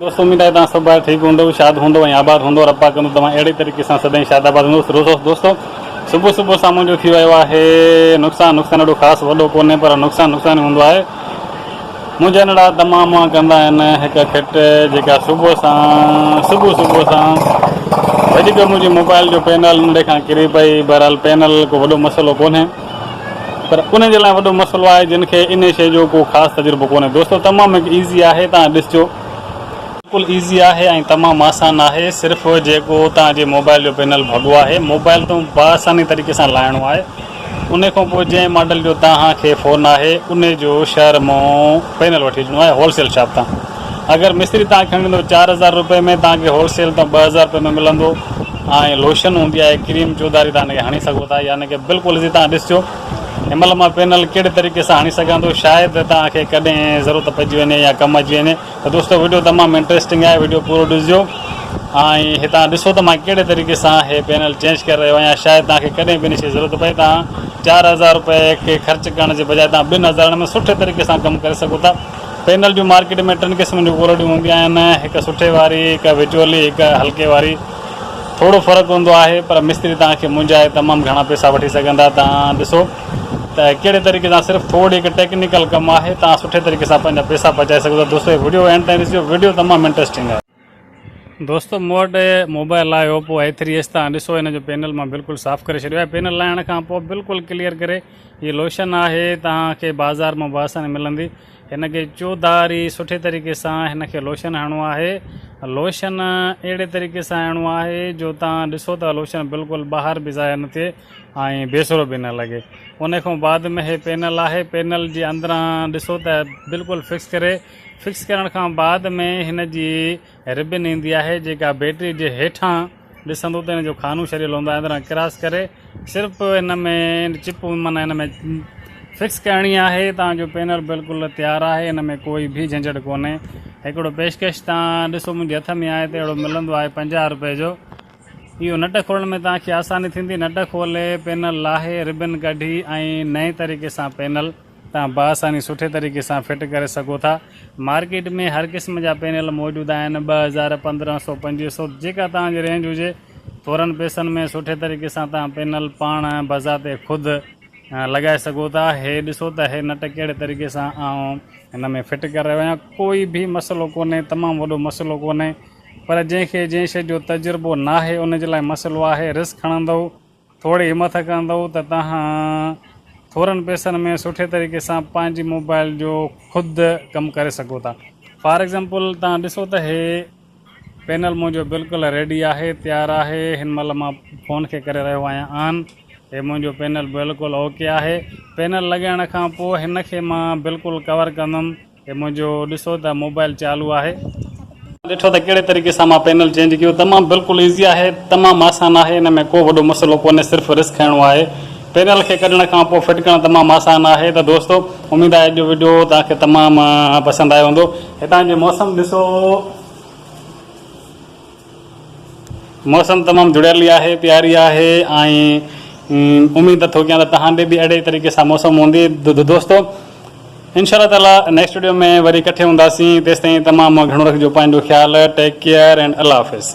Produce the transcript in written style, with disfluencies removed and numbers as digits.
دوستو اميد آهي توهان سڀ ڀائر ٺيڪ هوندؤ شاد هوندؤ ۽ آباد هوندؤ رب پاڪ ڪندو توهان اهڙي طريقي سان سدائين شاد آباد هوندؤ دوستو صبح صبح سان منهنجو ٿي ويو آهي نقصان نقصان ايڏو خاص وڏو ڪونهي پر نقصان نقصان ئي هوندو آهي منهنجا ننڍڙا تمام ڪندا آهن هڪ کٽ جيڪا صبح سان صبح صبح سان ڀڄي پيو منهنجي موبائل جو پينل ننڍي کان ڪري پئي بهرحال پينل ڪو وڏو مسئلو ڪونهي پر انهن جي لاء وڏو مسئلو آهي جن کي انهي شيء جو ڪو خاص تجربو ڪونهي. دوستو تمام هڪ ايزي آهي توهان ڏسجو. بلڪل ايزي آهي ۽ تمام آسان آهي صرف جيڪو توهان جي موبائل جو پينل ڀڳو آهي موبائل تون باآساني طريقي سان لاهڻو آهي انهي کان پوء جنهن ماڊل جو توهان کي فون آهي انهي جو شهر مون پينل وٺي اچڻو آهي هول سيل شاپ تان اگر مستري توهان کي کڻي ڏيندو 4000 روپئي ۾ توهان کي هول سيل تان 2000 روپئي ۾ ملندو ۽ لوشن هوندي آهي ڪريم چوڌاري توهان ان کي هڻي سگهو ٿا يعني ڪه بلڪل ايزي توهان ڏسجو هن مهل مان پينل ڪهڙي طريقي سان هڻي سگهان ٿو شايد توهان کي ڪڏهن ضرورت پئجي وڃي يا ڪم اچي وڃي ته دوستو وڊيو تمام انٽريسٽنگ آهي وڊيو پورو ڏسجو ۽ هي توهان ڏسو ته مان ڪهڙي طريقي سان هي پينل چينج ڪري رهيو آهيان شايد توهان کي ڪڏهن به ان شي ضرورت پئي توهان 4000 روپئي کي خرچ ڪرڻ جي بجاء توهان ٻن هزارن ۾ سٺي طريقي سان ڪم ڪري سگهو ٿا پينل جون مارڪيٽ ۾ ٽن قسمن جون ڪوالٽيون هونديون آهن، هڪ سٺي واري، هڪ وچولي، هڪ هلڪي واري. ٿورو فرق هوندو آهي پر مستري توهان کي منجهائي تمام گهڻا پئسا وٺي سگهندا. توهان ڏسو ته ڪهڙي طريقي سان صرف ٿوري هڪ ٽيڪنيڪل ڪم آهي توهان سٺي طريقي سان پنهنجا پئسا بچائي سگهو ٿا. دوستو هي وڊيو اينڊ تائين ڏسجو وڊيو تمام انٽرسٽنگ آهي. دوستو مون وٽ موبائل آهي اوپو اي ٿري ايس توهان ڏسو هن جو پينل مان بلڪل صاف ڪري ڇڏيو آهي پينل لاهڻ کان پوء بلڪل ڪليئر ڪري هي لوشن آهي توهان کي بازار مان بآساني ملندي هن کي چوڌاري سٺي طريقي سان هن کي لوشن هڻڻو آهي لوشن اهڙي طريقي سان هڻڻو آهي جو توهان ڏسو ته لوشن بلڪل ٻاهر به ضايع نه ٿئي ۽ بيسرو به نه لڳي ان کان بعد ۾ هي پينل آهي پينل جي اندران ڏسو ته بلڪل فڪس ڪري فڪس ڪرڻ کان بعد ۾ هن جي ربن ايندي آهي جيڪا بيٽري جي هيٺان ڏسندو ته هن جو خانو ڇڏيل هوندو آهي اندران ڪراس ڪري صرف هن ۾ چپ معنيٰ هن ۾ فڪس ڪرڻي آهي تان جو پينل بلڪل تيار آهي هن ۾ ڪوئي به جهنجهٽ ڪونهي هڪڙو پيشڪش تان ڏسو منهنجي هٿ ۾ آهي ته اهڙو ملندو آهي 50 روپئي جو اهو نٽ کولڻ ۾ توهان کي آساني ٿيندي نٽ کولي پينل لاهي ربن ڪڍي ۽ نئين طريقي سان پينل توهان باآساني سٺي طريقي سان فٽ ڪري سگهو ٿا. مارڪيٽ ۾ هر قسم جا پينل موجود آهن، 2000، 1500، 2500 جيڪا توهان جي رينج هجي ٿورن پئسن ۾ سٺي طريقي سان توهان پينل پاڻ بذات خود لڳائي سگهو ٿا. هي ڏسو ته هي نٽ ڪهڙي طريقي سان آئون هن ۾ فٽ ڪري رهيو آهيان. ڪوئي به مسئلو ڪونهي تمام وڏو مسئلو ڪونهي پر جنهن کي جنهن شي جو تجربو ناهي ان جي لاء مسئلو آهي رسڪ کڻندو ٿوري همٿ ڪندؤ ته توهان ٿورن پئسن ۾ سٺي طريقي سان پنهنجي موبائل جو خود ڪم ڪري سگهو ٿا. فار ايگزامپل توهان ڏسو ته هي پينل منهنجو بلڪل ريڊي آهي تيار آهي هن مهل مان فون کي ڪري رهيو آهيان آن هي منهنجو پينل بلڪل اوڪي آهي پينل لڳائڻ کان پوء هن کي مان بلڪل ڪور ڪندم هي منهنجو ڏسو ته موبائل چالو آهي. ڏٺو ته ڪهڙي طريقي سان مان پينل چينج ڪيو تمام بلڪل ايزي آهي تمام آسان آهي ان ۾ ڪو وڏو مسئلو ڪونهي صرف رسڪ کڻڻو آهي پينل کي ڪڍڻ کان پوء فٽ ڪرڻ تمام آسان آهي ته دوستو اميد آهي اڄ جو وڊيو توهان کي تمام پسند آيو هوندو هتان جي موسم ڏسو. موسم تمام جڙيل آهي پياري آهي ۽ اميد ٿو ڪيان ته تهان ڏي به اهڙي طريقي سان موسم هوندي دوستو انشاء الله تعالي نيڪسٽ وڊيو ۾ وري ڪٺي هونداسين تيستائين تمام گهڻو رکجو پنهنجو خيال take care and Allah Hafiz.